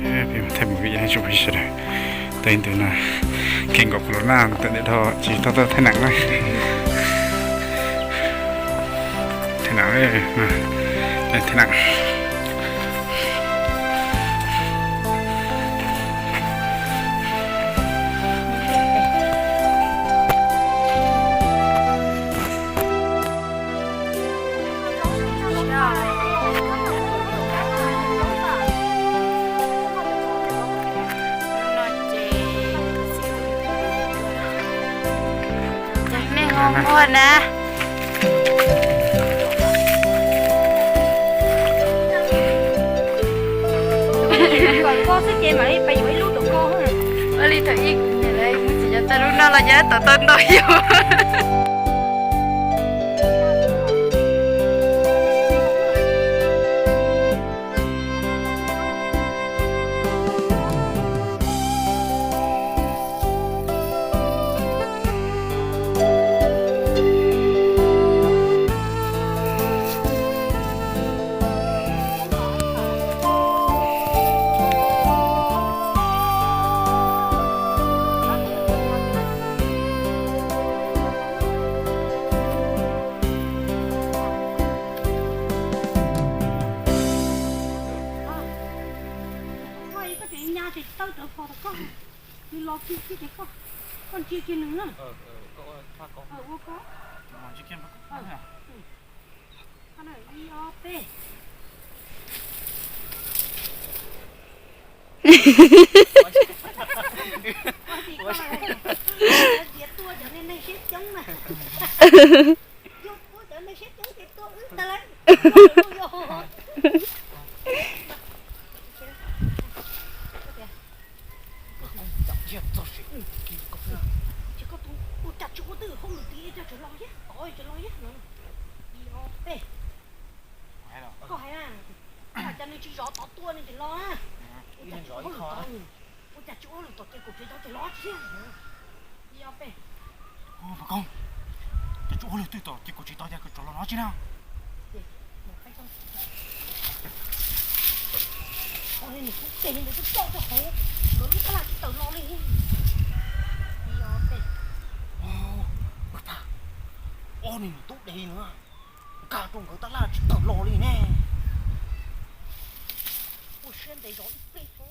Peb mus thaij movie nej tsoom phooj ywg sawv daws. Tau ib ntus no, kev nkaum kuv los naj tawm ntawm dhau tsis tau tau thaij neem na. Thaij neem, thaij neem. Mej ho muaj na. Kom koj xwb ces mam li pais yuav ib lub rau koj. Ua li thaum ub kuv niam lawv mus txiv cov taw lub no los yog tom tau ntau yus. Koj tseem nyas ces tawm rau phom rau koj, nws los kiag kiag ces koj, koj ntsia kiag nws na. Ua koj. Ib ob peb. Tias tua cov neeg siab coob na. Yog tua cov neeg siab coob ces tua wb tag lawm. Ces koj ua cas tsis ua twj hauj lwm tim, ua cas tseem los thiab, tov tseem los thiab no. Ib ob peb. Koj hais na, cas nws tsis zov tod tuaj nws tseem los na. Ua cas tsis ua hauj lwm tod, ua cas tsis ua hauj lwm tom ces kaum tsev tod tseem los thiab. Ib ob peb. Pog Koob, cas tsis ua hauj lwm twg tom ces kaum tsev tod cas tseem los no tsis na. Nws kuj ces nws twb coj rau hauv, nkawd lub tab laj tsis tawm los li. Ib ob peb. Ob niag nws tub dev no, nkag rau nkawd tab laj tsis tawm los li ne. Ua siab ntev zov ib pliag tso.